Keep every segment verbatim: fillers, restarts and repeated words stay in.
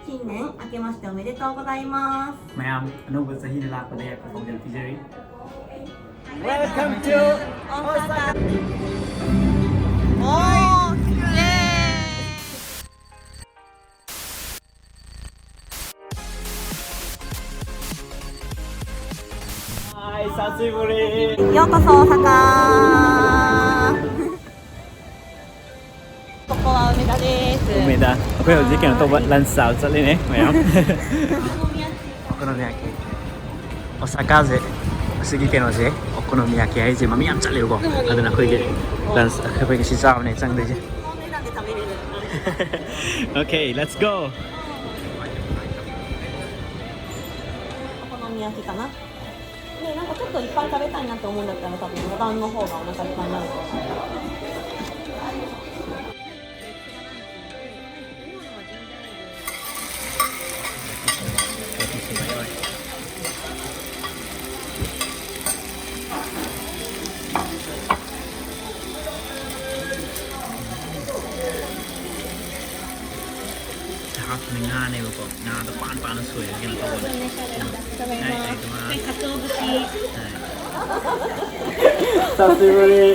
新年明けましておめでとうございます。 ꯃꯌꯥꯝ ꯑꯅꯧꯕ ꯆꯍꯤꯗ ꯂꯥꯛꯄꯗ ꯌꯥꯏꯐ ꯄꯥꯎꯖꯦꯜ ꯄꯤꯖꯔꯤ꯫ ꯍꯥꯏ, ꯁꯥꯁꯤꯕꯨꯔꯤ꯫ ようこそ大阪。 ꯀꯣꯀꯣ ꯎꯃꯦꯗꯥ ꯗꯦꯁ꯫ ꯎꯃꯦꯗꯥ꯫ ꯑꯩꯈꯣꯏ ꯍꯧꯖꯤꯛ ꯀꯩꯅꯣ ꯇꯧꯕ, ꯂꯟꯁ ꯆꯥꯕ ꯆꯠꯂꯤꯅꯦ ꯃꯌꯥꯝ꯫ ꯑꯣꯀꯣꯅꯣꯃꯤꯌꯥꯀꯤ꯫ ꯑꯣꯁꯥꯀꯥꯁꯦ, ꯑꯁꯤꯒꯤ ꯀꯩꯅꯣꯁꯦ, ꯑꯣꯀꯣꯅꯣꯃꯤꯌꯥꯀꯤ ꯍꯥꯏꯁꯦ ꯃꯃꯤꯡ ꯌꯥꯝ ꯆꯠꯂꯦꯕꯀꯣ꯫ ꯑꯗꯨꯅ ꯑꯩꯈꯣꯏꯒꯤ ꯂꯟꯁ ꯑꯩꯈꯣꯏꯒꯤ ꯁꯤ ꯆꯥꯕꯅꯦ ꯆꯪꯗꯣꯏꯁꯦ꯫ Okay, let's go. お好み焼きかな。 ね、なんかちょっといっぱい食べたいなって思うんだったら、多分モダンの方がお腹いっぱいになるかもしれない。 ꯆꯥꯛꯁꯤꯅ ꯉꯥꯅꯦꯕꯀꯣ, ꯉꯥꯗꯣ ꯄꯥꯟ ꯄꯥꯟꯅ ꯁꯣꯏꯔꯒ ꯀꯩꯅꯣ ꯇꯧꯕꯅꯦ꯫ ꯉꯥ ꯀꯩꯅꯣ꯫ ꯆꯥꯁꯤꯕꯨꯔꯤ꯫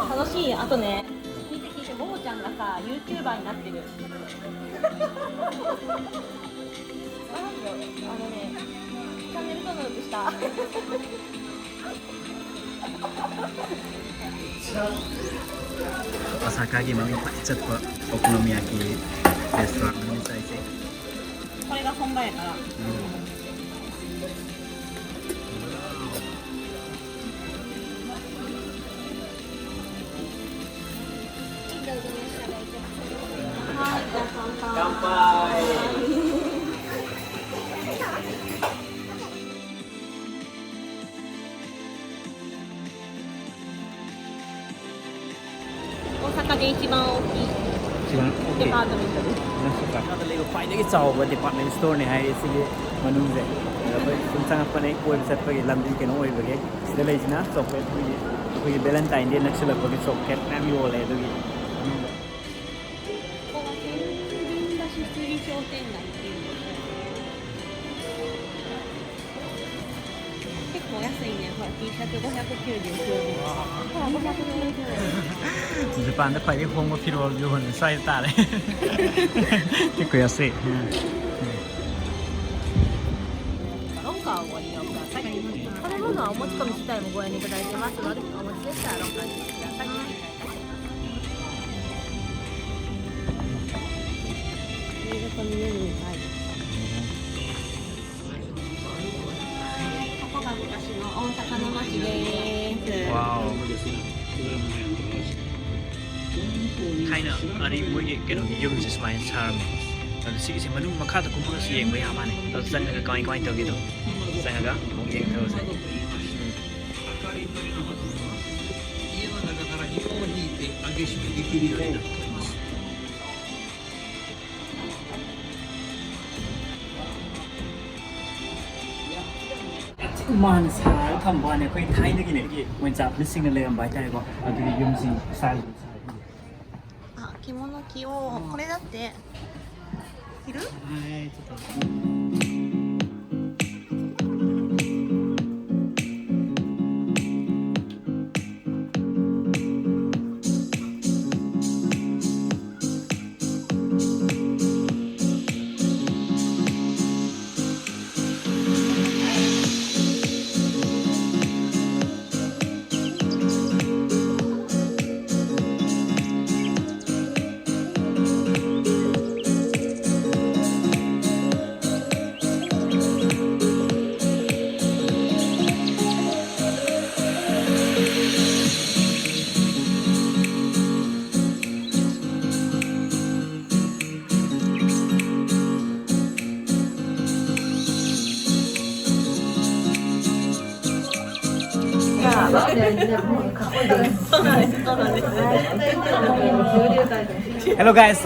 楽しい。あとね、聞いて聞いて、ももちゃんがさ、YouTuber になってる。あのね、チャンネル登録した。 ꯑꯣꯁꯥꯀꯥꯒꯤ ꯃꯃꯤꯡ ꯈ꯭ꯋꯥꯏ ꯆꯠꯄ ꯑꯣꯀꯣꯅꯣꯃꯤꯌꯥꯀꯤ ꯔꯦꯁꯇꯨꯔꯦꯟ ꯑꯃꯅꯤ ꯆꯥꯏꯁꯦ꯫ これが本場やから。 乾杯。 大阪で一番大きい ꯁꯤꯒ デパートメントです。 ꯁꯤꯒ ꯂꯩꯕ ꯈ꯭ꯋꯥꯏꯗꯒꯤ ꯆꯥꯎꯕ ꯗꯤꯄꯥꯔꯠꯃꯦꯟ ꯁ꯭ꯇꯣꯔꯅꯦ ꯍꯥꯏꯔꯤ ꯁꯤꯒꯤ ꯃꯅꯨꯡꯁꯦ꯫ ꯑꯗ ꯑꯩꯈꯣꯏ ꯁꯨꯝ ꯆꯪꯉꯛꯄꯅꯦ, ꯀꯣꯏꯕ ꯆꯠꯄꯒꯤ ꯂꯝꯕꯤ ꯀꯩꯅꯣ ꯑꯣꯏꯕꯒꯤ꯫ ꯁꯤꯗ ꯂꯩꯁꯤꯅ ꯆꯣꯀ꯭ꯂꯦꯠ, ꯑꯩꯈꯣꯏꯒꯤ ꯑꯩꯈꯣꯏꯒꯤ ꯚꯦꯂꯦꯟꯇꯥꯏꯟ ꯗꯦ ꯅꯛꯁꯤꯜꯂꯛꯄꯒꯤ ꯆꯣꯀ꯭ꯂꯦꯠ ꯃꯌꯥꯝ ꯌꯣꯜꯂꯦ꯫ ꯑꯗꯨꯒꯤ ꯃꯅꯨꯡꯗ ꯖꯄꯥꯟꯗ ꯈ꯭ꯋꯥꯏꯗꯒꯤ ꯍꯣꯡꯕ ꯐꯤꯔꯣꯜ ꯌꯣꯟꯕ ꯁ꯭ꯋꯥꯏꯗ ꯇꯥꯔꯦ꯫ ꯀꯦꯀꯨꯌꯥꯁꯦ꯫ Wow. ꯊꯥꯏꯅ ꯑꯔꯤ ꯃꯣꯏꯒꯤ ꯀꯩꯅꯣꯒꯤ ꯌꯨꯝꯁꯦ ꯁꯨꯃꯥꯏꯅ ꯁꯥꯔꯝꯃꯦ꯫ ꯑꯗꯣ ꯁꯤꯒꯤꯁꯦ ꯃꯅꯨꯡ ꯃꯈꯥꯗ ꯀꯨꯝꯃꯒꯁꯨ ꯌꯦꯡꯕ ꯌꯥ ꯃꯥꯜꯂꯦ꯫ ꯑꯗꯣ ꯆꯪꯉꯒ ꯀꯃꯥꯏ ꯀꯃꯥꯏꯅ ꯇꯧꯒꯦꯗꯣ ꯆꯪꯉꯒ ꯑꯃꯨꯛ ꯌꯦꯡꯊꯔꯁꯦ꯫ ꯎꯝ꯫ ꯃꯥꯅ ꯁꯥꯔꯒ ꯊꯝꯕ ꯋꯥꯅꯤ꯫ ꯑꯩꯈꯣꯏ ꯊꯥꯏꯅꯒꯤꯅꯦ, ꯑꯩꯈꯣꯏꯒꯤ ꯃꯣꯏ ꯖꯄꯥꯅꯤꯁꯁꯤꯡꯅ ꯂꯩꯔꯝꯕ ꯍꯥꯏꯇꯥꯔꯦꯀꯣ꯫ ꯑꯗꯨꯒꯤ ꯌꯨꯝꯁꯤꯡ ꯏꯁꯇꯥꯏꯜ꯫ あ、着物着よう。これだって。着る？ Hello guys,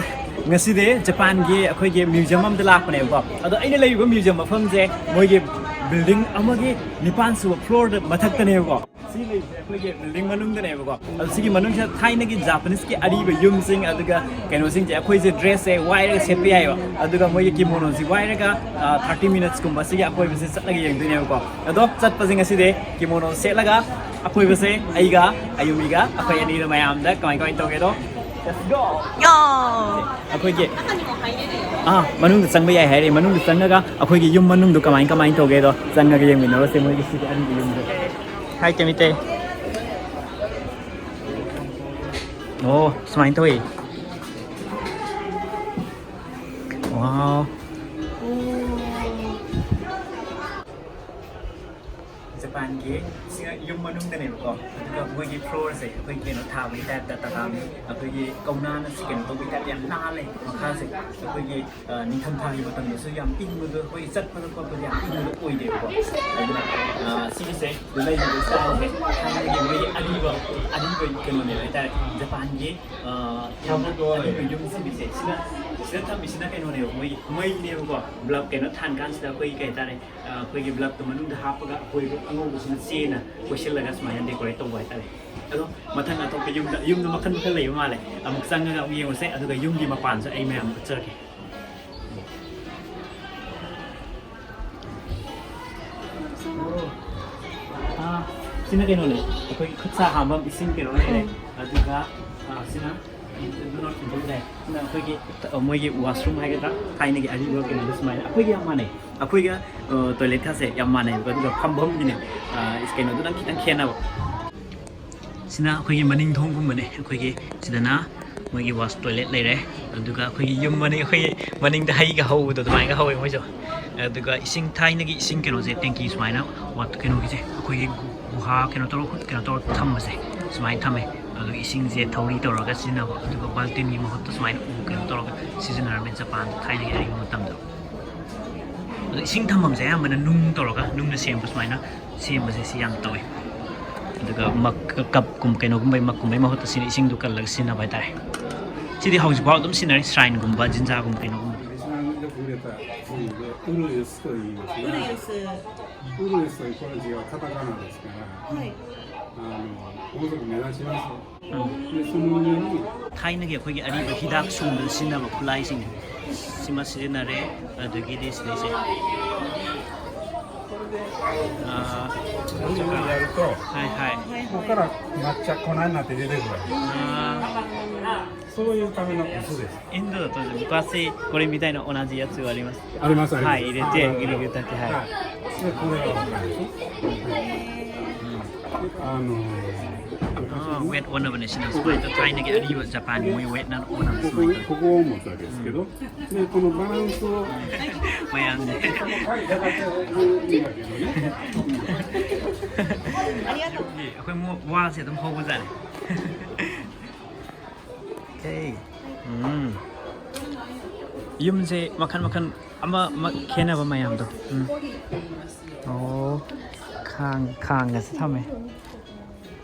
ꯉꯁꯤꯗꯤ ꯖꯄꯥꯟꯒꯤ ꯑꯩꯈꯣꯏꯒꯤ ꯃ꯭ꯌꯨꯖꯤꯌꯝ ꯑꯃꯗ ꯂꯥꯛꯄꯅꯦꯕꯀꯣ꯫ ꯑꯗꯣ ꯑꯩꯅ ꯂꯩꯔꯤꯕ ꯃ꯭ꯌꯨꯖꯤꯌꯝ ꯃꯐꯝꯁꯦ ꯃꯣꯏꯒꯤ ꯕꯤꯜꯗꯤꯡ ꯑꯃꯒꯤ ꯅꯤꯄꯥꯟ ꯁꯨꯕ ꯐ꯭ꯂꯣꯔꯗ ꯃꯊꯛꯇꯅꯦꯕꯀꯣ꯫ ꯑꯩꯈꯣꯏꯒꯤ ꯕꯤꯜꯗꯤꯡ ꯃꯅꯨꯡꯗꯅꯦꯕꯀꯣ꯫ ꯑꯗꯣ ꯁꯤꯒꯤ ꯃꯅꯨꯡꯁꯤꯗ ꯊꯥꯏꯅꯒꯤ ꯖꯥꯄꯅꯤꯁꯀꯤ ꯑꯔꯤꯕ ꯌꯨꯝꯁꯤꯡ, ꯑꯗꯨꯒ ꯀꯩꯅꯣꯁꯤꯡꯁꯦ, ꯑꯩꯈꯣꯏꯁꯦ ꯗ꯭ꯔꯦꯁꯁꯦ ꯋꯥꯏꯔꯒ ꯁꯦꯠꯄ ꯌꯥꯏꯑꯕ꯫ ꯑꯗꯨꯒ ꯃꯣꯏꯒꯤ ꯀꯤꯃꯣꯅꯣꯁꯤ ꯋꯥꯏꯔꯒ ꯊꯥꯔꯇꯤ ꯃꯤꯅꯠꯁꯀꯨꯝꯕ ꯁꯤꯒꯤ ꯑꯀꯣꯏꯕꯁꯦ ꯆꯠꯂꯒ ꯌꯦꯡꯗꯣꯏꯅꯦꯕꯀꯣ꯫ ꯑꯗꯣ ꯆꯠꯄꯁꯦ ꯉꯁꯤꯗꯤ ꯀꯤꯃꯣꯅꯣ ꯁꯦꯠꯂꯒ ꯑꯀꯣꯏꯕꯁꯦ ꯑꯩꯒ ꯑꯌꯨꯃꯤꯒ ꯑꯩꯈꯣꯏ ꯑꯅꯤꯗ ꯃꯌꯥꯝꯗ ꯀꯃꯥꯏ ꯀꯃꯥꯏꯅ ꯇꯧꯒꯦꯗꯣ, let's go! ꯑꯩꯈꯣꯏꯒꯤ ꯑꯥ, ꯃꯅꯨꯡꯗ ꯆꯪꯕ ꯌꯥꯏ ꯍꯥꯏꯔꯦ꯫ ꯃꯅꯨꯡꯗ ꯆꯪꯉꯒ ꯑꯩꯈꯣꯏꯒꯤ ꯌꯨꯝ ꯃꯅꯨꯡꯗꯣ ꯀꯃꯥꯏ ꯀꯃꯥꯏꯅ ꯇꯧꯒꯦꯗꯣ ꯆꯪꯉꯒ ꯌꯦꯡꯃꯤꯟꯅꯔꯁꯦ, ꯃꯣꯏꯒꯤ ꯁꯤꯒꯤ ꯑꯔꯤꯕ ꯌꯨꯝꯗꯣ꯫ ꯍꯥꯏ ꯇꯦꯃꯤꯇꯦ꯫ ꯑꯣ, ꯁꯨꯃꯥꯏꯅ ꯇꯧꯋꯤ꯫ ꯋꯥꯎ꯫ ꯖꯄꯥꯟꯒꯤ ꯁꯤꯅ ꯌꯨꯝ ꯃꯅꯨꯡꯗꯅꯦꯕꯀꯣ꯫ ꯑꯗꯨꯒ ꯃꯣꯏꯒꯤ ꯐ꯭ꯂꯣꯔꯁꯦ ꯑꯩꯈꯣꯏ ꯀꯩꯅꯣ ꯊꯥꯕꯒꯤ ꯇꯥꯏꯞꯇ ꯇꯥꯇꯥꯃꯤ, ꯑꯩꯈꯣꯏꯒꯤ ꯀꯧꯅꯥꯅ ꯀꯩꯅꯣ ꯇꯧꯕꯒꯤ ꯇꯥꯏꯞꯇ ꯌꯥꯝ ꯅꯥꯜꯂꯦ꯫ ꯃꯈꯥꯁꯦ ꯑꯩꯈꯣꯏꯒꯤ ꯑ, ꯅꯤꯡꯊꯝꯊꯥꯒꯤ ꯃꯇꯝꯗꯁꯨ ꯌꯥꯝ ꯏꯪꯕꯗꯣ, ꯑꯩꯈꯣꯏ ꯆꯠꯄꯗ ꯈꯣꯠꯄꯗ ꯌꯥꯝ ꯏꯪꯕꯗꯣ ꯑꯣꯏꯗꯦꯕꯀꯣ꯫ ꯑꯗꯨꯅ ꯑ, ꯁꯤꯒꯤꯁꯦ ꯂꯩꯔꯤꯕ ꯁ꯭ꯇꯥꯏꯜꯁꯦ ꯊꯥꯏꯅꯒꯤ ꯃꯣꯏꯒꯤ ꯑꯔꯤꯕ, ꯑꯔꯤꯕ ꯀꯩꯅꯣꯅꯦꯕ ꯍꯥꯏꯇꯥꯔꯦ, ꯖꯄꯥꯟꯒꯤ ꯑ, ꯌꯥꯝꯅ ꯑꯔꯤꯕ ꯌꯨꯝꯁꯤꯡꯒꯤꯁꯦ꯫ ꯁꯤꯅ, ꯁꯤꯗ ꯊꯝꯃꯤꯁꯤꯅ ꯀꯩꯅꯣꯅꯦꯕ, ꯃꯣꯏꯒꯤ ꯃꯩꯅꯦꯕꯀꯣ꯫ ꯕ꯭ꯂꯕ ꯀꯩꯅꯣ ꯊꯥꯟ ꯀꯥꯟꯁꯤꯗ ꯑꯩꯈꯣꯏꯒꯤ ꯀꯩ ꯍꯥꯏꯇꯥꯔꯦ, ꯑ, ꯑꯩꯈꯣꯏꯒꯤ ꯕ꯭ꯂꯕꯇꯣ ꯃꯅꯨꯡꯗ ꯍꯥꯞꯄꯒ ꯑꯩꯈꯣꯏ ꯑꯉꯧꯕꯁꯤꯅ ꯆꯦꯅ ꯀꯣꯏꯁꯤꯜꯂꯒ ꯁꯨꯃꯥꯏꯅ ꯗꯦꯀꯣꯔꯦꯠ ꯇꯧꯕ ꯍꯥꯏꯇꯥꯔꯦ꯫ ꯑꯗꯣ ꯃꯊꯪ ꯑꯇꯣꯞꯄ ꯌꯨꯝꯗ, ꯌꯨꯝꯗ ꯃꯈꯜ ꯃꯈꯜ ꯂꯩꯕ ꯃꯥꯜꯂꯦ꯫ ꯑꯃꯨꯛ ꯆꯪꯉꯒ ꯑꯃꯨꯛ ꯌꯦꯡꯉꯨꯁꯦ, ꯑꯗꯨꯒ ꯌꯨꯝꯒꯤ ꯃꯄꯥꯟꯁꯨ ꯑꯩ ꯃꯌꯥꯝ ꯎꯠꯆꯔꯛꯀꯦ꯫ ꯑꯥ, ꯁꯤꯅ ꯀꯩꯅꯣꯅꯦ, ꯑꯩꯈꯣꯏꯒꯤ ꯈꯨꯠ ꯁꯥ ꯍꯥꯝꯐꯝ ꯏꯁꯤꯡ ꯀꯩꯅꯣ ꯂꯩꯔꯦ꯫ ꯎꯝ꯫ ꯑꯗꯨꯒ, ꯑꯥ, ꯁꯤꯅ, ꯑꯗꯨꯅ ꯁꯤꯗ ꯂꯩ꯫ ꯁꯤꯅ ꯑꯩꯈꯣꯏꯒꯤ, ꯃꯣꯏꯒꯤ ꯋꯥꯁꯔꯨꯝ ꯍꯥꯏꯒꯗ꯭ꯔꯥ, ꯊꯥꯏꯅꯒꯤ ꯑꯔꯤꯕ ꯀꯩꯅꯣꯗꯣ ꯁꯨꯃꯥꯏꯅ ꯑꯩꯈꯣꯏꯒꯤ ꯌꯥꯝ ꯃꯥꯟꯅꯩ꯫ ꯑꯩꯈꯣꯏꯒ, ꯑ, ꯇꯣꯏꯂꯦꯠꯀꯁꯦ ꯌꯥꯝ ꯃꯥꯟꯅꯩꯕꯀꯣ, ꯑꯗꯨꯒ ꯐꯝꯐꯝꯒꯤꯅꯦ, ꯑ, ꯀꯩꯅꯣꯗꯨꯗꯪ ꯈꯤꯇꯪ ꯈꯦꯠꯅꯕ꯫ ꯁꯤꯅ ꯑꯩꯈꯣꯏꯒꯤ ꯃꯅꯤꯡ ꯊꯣꯡꯒꯨꯝꯕꯅꯦ꯫ ꯑꯩꯈꯣꯏꯒꯤ ꯁꯤꯗꯅ ꯃꯣꯏꯒꯤ ꯋꯥꯁ ꯇꯣꯏꯂꯦꯠ ꯂꯩꯔꯦ꯫ ꯑꯗꯨꯒ ꯑꯩꯈꯣꯏꯒꯤ ꯌꯨꯝ ꯃꯅꯤꯡ, ꯑꯩꯈꯣꯏꯒꯤ ꯃꯅꯤꯡꯗ ꯍꯩꯒ ꯍꯧꯕꯗꯣ ꯑꯗꯨꯃꯥꯏꯅ ꯍꯧꯋꯦ ꯃꯣꯏꯁꯨ꯫ ꯑꯗꯨꯒ ꯏꯁꯤꯡ, ꯊꯥꯏꯅꯒꯤ ꯏꯁꯤꯡ ꯀꯩꯅꯣꯁꯦ, ꯇꯦꯡꯀꯤ ꯁꯨꯃꯥꯏꯅ ꯋꯥꯠ-, ꯀꯩꯅꯣꯒꯤꯁꯦ, ꯑꯩꯈꯣꯏꯒꯤ ꯒꯨ-, ꯒꯨꯍꯥ ꯀꯩꯅꯣ ꯇꯧꯔ, ꯀꯩꯅꯣ ꯇꯧꯔ ꯊꯝꯕꯁꯦ, ꯁꯨꯃꯥꯏꯅ ꯊꯝꯃꯦ꯫ ꯑꯗꯨꯒ ꯏꯁꯤꯡꯁꯦ ꯊꯧꯔꯤ ꯇꯧꯔꯒ ꯁꯤꯖꯤꯟꯅꯕ, ꯑꯗꯨꯒ ꯕꯥꯜꯇꯤꯟꯒꯤ ꯃꯍꯨꯠꯇ ꯁꯨꯃꯥꯏꯅ ꯎ ꯀꯩꯅꯣ ꯇꯧꯔꯒ ꯁꯤꯖꯤꯟꯅꯔꯝꯃꯦ ꯖꯄꯥꯟꯗ ꯊꯥꯏꯅꯒꯤ ꯑꯔꯤꯕ ꯃꯇꯝꯗ꯫ ꯑꯗꯣ ꯏꯁꯤꯡ ꯊꯝꯐꯝꯁꯦ ꯑꯌꯥꯝꯕꯅ ꯅꯨꯡ ꯇꯧꯔꯒ, ꯅꯨꯡꯅ ꯁꯦꯝꯕ ꯁꯨꯃꯥꯏꯅ ꯁꯦꯝꯕꯁꯦ ꯁꯤ ꯌꯥꯝ ꯇꯧꯋꯤ꯫ ꯑꯗꯨꯒ ꯃꯛ, ꯀꯞꯀꯨꯝ-, ꯀꯩꯅꯣꯒꯨꯝꯕꯩ, ꯃꯛꯀꯨꯝꯕꯩ ꯃꯍꯨꯠꯇ ꯁꯤꯅ ꯏꯁꯤꯡꯗꯣ ꯀꯜꯂꯒ ꯁꯤꯖꯤꯟꯅꯕ ꯍꯥꯏꯇꯥꯔꯦ꯫ ꯁꯤꯗꯤ ꯍꯧꯖꯤꯛꯐꯥꯎ ꯑꯗꯨꯝ ꯁꯤꯖꯤꯟꯅꯔꯤ, ꯁ꯭ꯔꯥꯏꯟꯒꯨꯝꯕ, ꯖꯤꯟꯖꯥꯒꯨꯝꯕ ꯀꯩꯅꯣꯒꯨꯝꯕ꯫ 一番よく触れた、うん、ウルユスと言いますが、 ウルユス。 ウルユスという漢字はカタカナですから、 ꯍꯣꯏ꯫ あの、ものすごく目立ちます。で、その上に、 ꯊꯥꯏꯅꯒꯤ ꯑꯩꯈꯣꯏꯒꯤ ꯑꯔꯤꯕ ꯍꯤꯗꯥꯛ ꯁꯨꯡꯕꯗ ꯁꯤꯖꯤꯟꯅꯕ ꯈꯨꯠꯂꯥꯏꯁꯤꯡꯅꯦ꯫ ꯁꯤꯃ ꯁꯤꯖꯤꯟꯅꯔꯦ꯫ ꯑꯗꯒꯤꯗꯤ ꯁꯤꯗꯩꯁꯦ꯫ ꯑꯥ, こういうふうにやると、こはいはい。こから抹茶粉になって出てくる。あそういうためのお酢です。ー、インドだと昔これみたいな同じやつがあります。あります、あります。はい、入れて、入れて、はい。はい。で、これがわかるでしょ。あのー、 ꯑꯥ, ꯋꯦꯠ ꯑꯣꯟꯅꯕꯅꯦ ꯁꯤꯅ ꯁꯨꯃꯥꯏꯅ ꯊꯥꯏꯅꯒꯤ ꯑꯔꯤꯕ ꯖꯄꯥꯟꯒꯤ ꯃꯣꯏ ꯋꯦꯠꯅ ꯑꯣꯟꯅꯕ ここ ꯁꯨꯃꯥꯏꯅ ここを持つわけですけど、で、このバランスを ꯃꯌꯥꯝꯁꯦ꯫ いいわけだね。 ꯑꯩꯈꯣꯏ ꯃꯣ- ꯋꯥꯁꯦ ꯑꯗꯨꯝ ꯍꯧꯕꯖꯥꯠꯅꯤ꯫ Okay. ꯎꯝ꯫ ꯌꯨꯝꯁꯦ ꯃꯈꯜ ꯃꯈꯜ ꯑꯃ ꯑꯃ ꯈꯦꯠꯅꯕ ꯃꯌꯥꯝꯗꯣ꯫ ꯎꯝ꯫ ꯑꯣ꯫ ꯈꯥꯡ ꯈꯥꯡꯒꯁꯦ ꯊꯝꯃꯦ꯫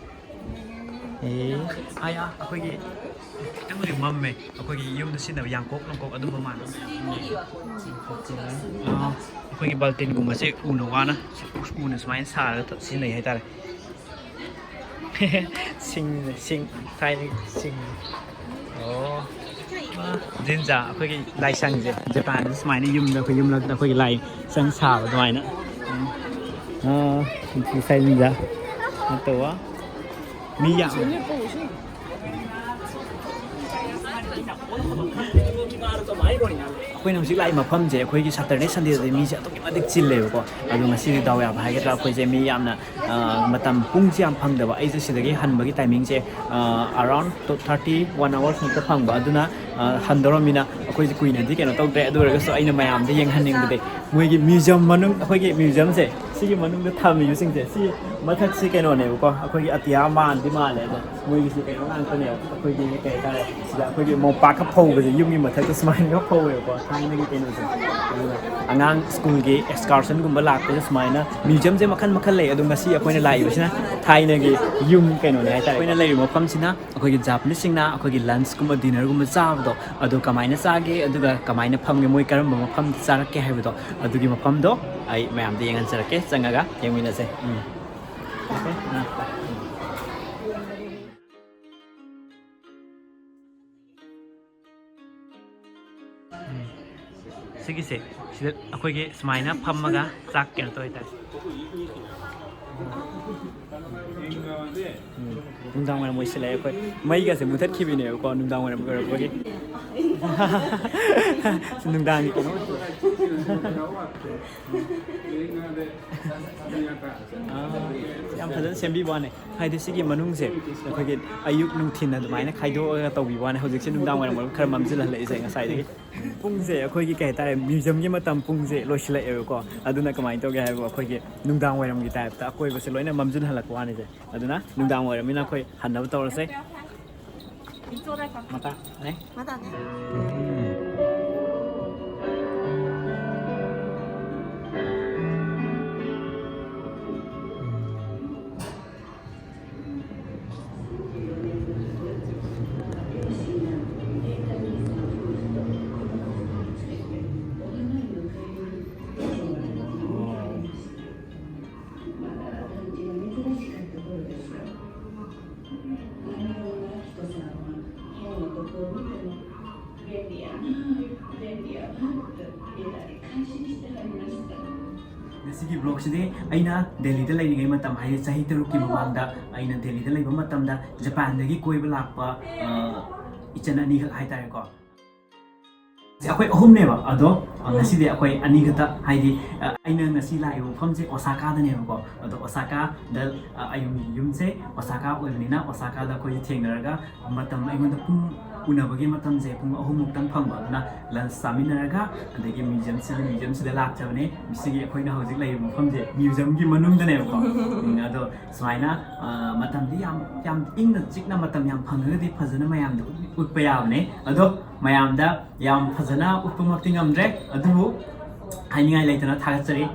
ꯑꯦ꯫ ꯑꯌꯥ, ꯑꯩꯈꯣꯏꯒꯤ ꯈꯤꯇꯪꯕꯨꯗꯤ ꯃꯝꯃꯦ꯫ ꯑꯩꯈꯣꯏꯒꯤ ꯌꯨꯝꯗ ꯁꯤꯖꯤꯟꯅꯕ ꯌꯥꯡꯀꯣꯛ ꯂꯥꯡꯀꯣꯛ ꯑꯗꯨꯝꯕ ꯃꯥꯟꯕ ꯃꯌꯥꯝ꯫ ꯑꯥ, ꯑꯩꯈꯣꯏꯒꯤ ꯕꯥꯜꯇꯤꯟꯒꯨꯝꯕꯁꯦ ꯎꯅ ꯋꯥꯅ ꯎꯅ ꯁꯨꯃꯥꯏꯅ ꯁꯥꯔꯒ ꯁꯤꯖꯤꯟꯅꯩ ꯍꯥꯏꯇꯥꯔꯦ꯫ ꯁꯤꯡ ꯁꯤꯡ ꯊꯥꯏꯅꯒꯤ ꯁꯤꯡ꯫ ꯑꯣ꯫ ꯖꯤꯟꯖꯥ ꯑꯩꯈꯣꯏꯒꯤ ꯂꯥꯏꯁꯪꯁꯦ ꯖꯄꯥꯟꯗ ꯁꯨꯃꯥꯏꯅ ꯌꯨꯝꯗ ꯑꯩꯈꯣꯏ ꯌꯨꯝꯂꯛꯇ ꯑꯩꯈꯣꯏꯒꯤ ꯂꯥꯏꯁꯪ ꯁꯥꯕ ꯑꯗꯨꯃꯥꯏꯅ꯫ ꯎꯝ꯫ ꯑꯥ, ꯉꯁꯥꯏ ꯖꯤꯟꯖꯥ ꯅꯠꯇꯕ ꯃꯤ ꯌꯥꯝ ꯑꯩꯈꯣꯏꯅ ꯍꯧꯖꯤꯛ ꯂꯥꯛꯏ ꯃꯐꯝꯁꯦ ꯑꯩꯈꯣꯏꯒꯤ ꯁꯇꯔꯗꯦ ꯁꯟꯗꯦꯗꯗꯤ ꯃꯤꯁꯦ ꯑꯗꯨꯛꯀꯤ ꯃꯇꯤꯛ ꯆꯤꯜꯂꯦꯕꯀꯣ꯫ ꯑꯗꯣ ꯉꯁꯤꯗꯤ ꯗꯥꯎ ꯌꯥꯕ ꯍꯥꯏꯒꯗ꯭ꯔꯥ, ꯑꯩꯈꯣꯏꯁꯦ ꯃꯤ ꯌꯥꯝꯅ, ꯑ, ꯃꯇꯝ ꯄꯨꯡꯁꯦ ꯌꯥꯝ ꯐꯪꯗꯕ꯫ ꯑꯩꯁꯦ ꯁꯤꯗꯒꯤ ꯍꯟꯕꯒꯤ ꯇꯥꯏꯃꯤꯡꯁꯦ, ꯑ, around two thirty, one hour ꯈꯛꯇ ꯐꯪꯕ꯫ ꯑꯗꯨꯅ, ꯑ, ꯍꯟꯗꯧꯔꯝꯃꯤꯅ ꯑꯩꯈꯣꯏꯁꯦ ꯀꯨꯏꯅꯗꯤ ꯀꯩꯅꯣ ꯇꯧꯗ꯭ꯔꯦ꯫ ꯑꯗꯨ ꯑꯣꯏꯔꯒꯁꯨ ꯑꯩꯅ ꯃꯌꯥꯝꯗ ꯌꯦꯡꯍꯟꯅꯤꯡꯕꯗꯤ ꯃꯣꯏꯒꯤ ꯃ꯭ꯌꯨꯖꯤꯌꯝ ꯃꯅꯨꯡ, ꯑꯩꯈꯣꯏꯒꯤ ꯃ꯭ꯌꯨꯖꯤꯌꯝꯁꯦ, ꯁꯤꯒꯤ ꯃꯅꯨꯡꯗ ꯊꯝꯃꯤꯕꯁꯤꯡꯁꯦ, ꯁꯤ ꯃꯊꯛꯁꯤ ꯀꯩꯅꯣꯅꯦꯕꯀꯣ, ꯑꯩꯈꯣꯏꯒꯤ ꯑꯇꯤꯌꯥ ꯃꯥꯟꯗꯤ ꯃꯥꯜꯂꯦ, ꯑꯗꯣ ꯃꯣꯏꯒꯤꯁꯤ ꯀꯩꯅꯣ ꯉꯥꯛꯇꯅꯦꯕ꯫ ꯑꯩꯈꯣꯏꯒꯤ ꯀꯩ ꯍꯥꯏꯇꯥꯔꯦ, ꯁꯤꯗ ꯑꯩꯈꯣꯏꯒꯤ ꯃꯣꯝꯄꯥꯛꯀ ꯐꯧꯕꯁꯦ ꯌꯨꯝꯒꯤ ꯃꯊꯛꯇ ꯁꯨꯃꯥꯏꯅꯒ ꯐꯧꯋꯦꯕꯀꯣ, ꯊꯥꯏꯅꯒꯤ ꯀꯩꯅꯣꯁꯦ꯫ ꯑꯗꯨꯅ ꯑꯉꯥꯡ ꯁ꯭ꯀꯨꯜꯒꯤ ꯑꯦꯛꯁꯀꯥꯔꯁꯟꯒꯨꯝꯕ ꯂꯥꯛꯄꯗ ꯁꯨꯃꯥꯏꯅ ꯃ꯭ꯌꯨꯖꯤꯌꯝꯁꯦ ꯃꯈꯜ ꯃꯈꯜ ꯂꯩ꯫ ꯑꯗꯣ ꯉꯁꯤ ꯑꯩꯈꯣꯏꯅ ꯂꯥꯛꯏꯕꯁꯤꯅ ꯊꯥꯏꯅꯒꯤ ꯌꯨꯝ ꯀꯩꯅꯣꯅꯦ ꯍꯥꯏꯇꯥꯔꯦ꯫ ꯑꯩꯈꯣꯏꯅ ꯂꯩꯔꯤꯕ ꯃꯐꯝꯁꯤꯅ ꯑꯩꯈꯣꯏꯒꯤ ꯖꯥꯄꯅꯤꯁꯁꯤꯡꯅ ꯑꯩꯈꯣꯏꯒꯤ ꯂꯟꯁꯀꯨꯝꯕ ꯗꯤꯅꯔꯒꯨꯝꯕ ꯆꯥꯕꯗꯣ, ꯑꯗꯣ ꯀꯃꯥꯏꯅ ꯆꯥꯒꯦ, ꯑꯗꯨꯒ ꯀꯃꯥꯏꯅ ꯐꯝꯒꯦ, ꯃꯣꯏ ꯀꯔꯝꯕ ꯃꯐꯝꯗ ꯆꯥꯔꯛꯀꯦ ꯍꯥꯏꯕꯗꯣ, ꯑꯗꯨꯒꯤ ꯃꯐꯝꯗꯣ ꯑꯩ ꯃꯌꯥꯝꯗ ꯌꯦꯡꯍꯟꯖꯔꯛꯀꯦ꯫ ꯆꯪꯉꯒ ꯌꯦꯡꯃꯤꯟꯅꯁꯦ꯫ ꯎꯝ꯫ ꯁꯤꯒꯤꯁꯦ, ꯁꯤꯗ ꯑꯩꯈꯣꯏꯒꯤ ꯁꯨꯃꯥꯏꯅ ꯐꯝꯃꯒ ꯆꯥꯛ ꯀꯩꯅꯣ ꯇꯧ ꯍꯥꯏꯇꯥꯔꯦ꯫ ꯎꯝ, ꯅꯨꯡꯗꯥꯡ ꯋꯥꯏꯔꯝ ꯑꯣꯏꯁꯤꯜꯂꯛꯑꯦ꯫ ꯑꯩꯈꯣꯏ ꯃꯩꯒꯁꯦ ꯃꯨꯊꯠꯈꯤꯕꯅꯦꯕꯀꯣ, ꯅꯨꯡꯗꯥꯡ ꯋꯥꯏꯔꯝ ꯑꯣꯏꯔꯛꯄꯒꯤ꯫ ꯅꯨꯡꯗꯥꯡꯒꯤ ꯀꯩꯅꯣ꯫ ꯑꯥ, ꯌꯥꯝ ꯐꯖꯅ ꯁꯦꯝꯕꯤꯕ ꯋꯥꯅꯦ꯫ ꯍꯥꯏꯗꯤ ꯁꯤꯒꯤ ꯃꯅꯨꯡꯁꯦ ꯑꯩꯈꯣꯏꯒꯤ ꯑꯌꯨꯛ ꯅꯨꯡꯊꯤꯟ ꯑꯗꯨꯃꯥꯏꯅ ꯈꯥꯏꯗꯣꯛꯑꯒ ꯇꯧꯕꯤꯕ ꯋꯥꯅꯦ꯫ ꯍꯧꯖꯤꯛꯁꯦ ꯅꯨꯡꯗꯥꯡ ꯋꯥꯏꯔꯝ ꯑꯣꯏꯔꯒ ꯈꯔ ꯃꯝꯁꯤꯜꯍꯜꯂꯛꯏꯁꯦ ꯉꯁꯥꯏꯗꯒꯤ꯫ ꯄꯨꯡꯁꯦ ꯑꯩꯈꯣꯏꯒꯤ ꯀꯩ ꯍꯥꯏꯇꯥꯔꯦ, ꯃ꯭ꯌꯨꯖꯤꯌꯝꯒꯤ ꯃꯇꯝ ꯄꯨꯡꯁꯦ ꯂꯣꯏꯁꯤꯜꯂꯛꯑꯦꯕꯀꯣ꯫ ꯑꯗꯨꯅ ꯀꯃꯥꯏꯅ ꯇꯧꯒꯦ ꯍꯥꯏꯕꯨ ꯑꯩꯈꯣꯏꯒꯤ ꯅꯨꯡꯗꯥꯡ ꯋꯥꯏꯔꯝꯒꯤ ꯇꯥꯏꯞꯇ ꯑꯀꯣꯏꯕꯁꯦ ꯂꯣꯏꯅ ꯃꯝꯁꯤꯟꯍꯜꯂꯛꯄ ꯋꯥꯅꯤꯁꯦ꯫ ꯑꯗꯨꯅ ꯅꯨꯡꯗꯥꯡ ꯋꯥꯏꯔꯝꯅꯤꯅ ꯑꯩꯈꯣꯏ ꯍꯟꯅꯕ ꯇꯧꯔꯁꯦ꯫ ꯃꯇꯥ, ꯅꯦ? ꯃꯇꯥꯅꯦ꯫ ꯉꯁꯤꯒꯤ ꯕ꯭ꯂꯣꯒꯁꯤꯗꯤ ꯑꯩꯅ ꯗꯦꯜꯂꯤꯗ ꯂꯩꯔꯤꯉꯩ ꯃꯇꯝ, ꯍꯥꯏꯗꯤ ꯆꯍꯤ ꯇꯔꯨꯛꯀꯤ ꯃꯃꯥꯡꯗ ꯑꯩꯅ ꯗꯦꯜꯂꯤꯗ ꯂꯩꯕ ꯃꯇꯝꯗ ꯖꯄꯥꯟꯗꯒꯤ ꯀꯣꯏꯕ ꯂꯥꯛꯄ, ꯑ, ꯏꯆꯟ ꯑꯅꯤꯈꯛ ꯍꯥꯏꯇꯥꯔꯦꯀꯣ꯫ ꯁꯤ ꯑꯩꯈꯣꯏ ꯑꯍꯨꯝꯅꯦꯕ, ꯑꯗꯣ, ꯑ, ꯎꯝ꯫ ꯉꯁꯤꯗꯤ ꯑꯩꯈꯣꯏ ꯑꯅꯤꯈꯛꯇ, ꯍꯥꯏꯗꯤ, ꯑ, ꯑꯩꯅ ꯉꯁꯤ ꯂꯥꯛꯏꯕ ꯃꯐꯝꯁꯦ ꯑꯣꯁꯥꯀꯥꯗꯅꯦꯕꯀꯣ꯫ ꯑꯗꯣ ꯑꯣꯁꯥꯀꯥꯗ, ꯑ, ꯑꯩ ꯌꯨꯝꯁꯦ ꯑꯣꯁꯥꯀꯥ ꯑꯣꯏꯕꯅꯤꯅ ꯑꯣꯁꯥꯀꯥꯗ ꯑꯩꯈꯣꯏꯁꯦ ꯊꯦꯡꯅꯔꯒ ꯃꯇꯝ ꯑꯩꯉꯣꯟꯗ ꯄꯨꯡ ꯎꯅꯕꯒꯤ ꯃꯇꯝꯁꯦ ꯄꯨꯡ ꯑꯍꯨꯝꯃꯨꯛꯇꯪ ꯐꯪꯕ, ꯑꯗꯨꯅ ꯂꯟꯁ ꯆꯥꯃꯤꯟꯅꯔꯒ ꯑꯗꯒꯤ ꯃ꯭ꯌꯨꯖꯤꯌꯝꯁꯤꯗ, ꯃ꯭ꯌꯨꯖꯤꯌꯝꯁꯤꯗ ꯂꯥꯛꯆꯕꯅꯦ꯫ ꯁꯤꯒꯤ ꯑꯩꯈꯣꯏꯅ ꯍꯧꯖꯤꯛ ꯂꯩꯔꯤꯕ ꯃꯐꯝꯁꯦ ꯃ꯭ꯌꯨꯖꯤꯌꯝꯒꯤ ꯃꯅꯨꯡꯗꯅꯦꯕꯀꯣ꯫ ꯎꯝ, ꯑꯗꯣ ꯁꯨꯃꯥꯏꯅ, ꯑ, ꯃꯇꯝꯗꯤ ꯌꯥꯝ, ꯌꯥꯝ ꯏꯪꯅ ꯆꯤꯛꯅ ꯃꯇꯝ ꯌꯥꯝ ꯐꯪꯉꯒꯗꯤ ꯐꯖꯅ ꯃꯌꯥꯝꯗ ꯎꯠ-, ꯎꯠꯄ ꯌꯥꯕꯅꯦ꯫ ꯑꯗꯣ ꯃꯌꯥꯝꯗ ꯌꯥꯝ ꯐꯖꯅ ꯎꯠꯄꯃꯛꯇꯤ ꯉꯝꯗ꯭ꯔꯦ, ꯑꯗꯨꯕꯨ ꯍꯥꯏꯅꯤꯡꯉꯥꯏ ꯂꯩꯇꯅ ꯊꯥꯒꯠꯆꯔꯤ꯫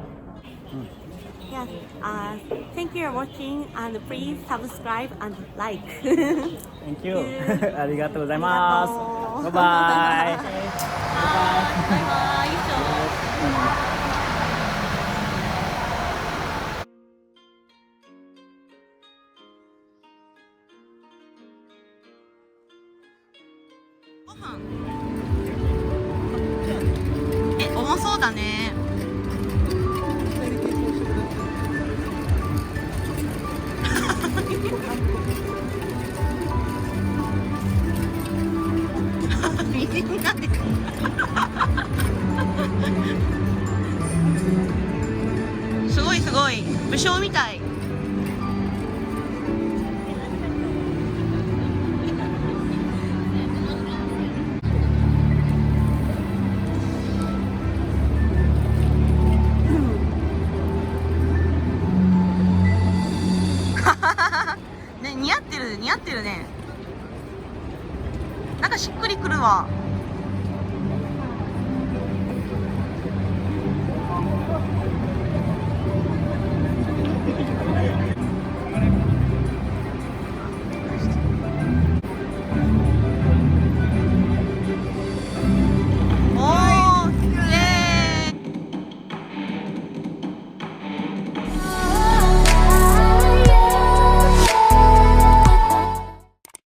Yes, uh, thank you for watching and please subscribe and like. Thank you. Arigatou gozaimasu. Arigatou. Bye bye. Bye bye. たね。みんなで。すごい、すごい、武将みたい。ね、似合ってる、似合ってるね。なんかしっくりくるわ。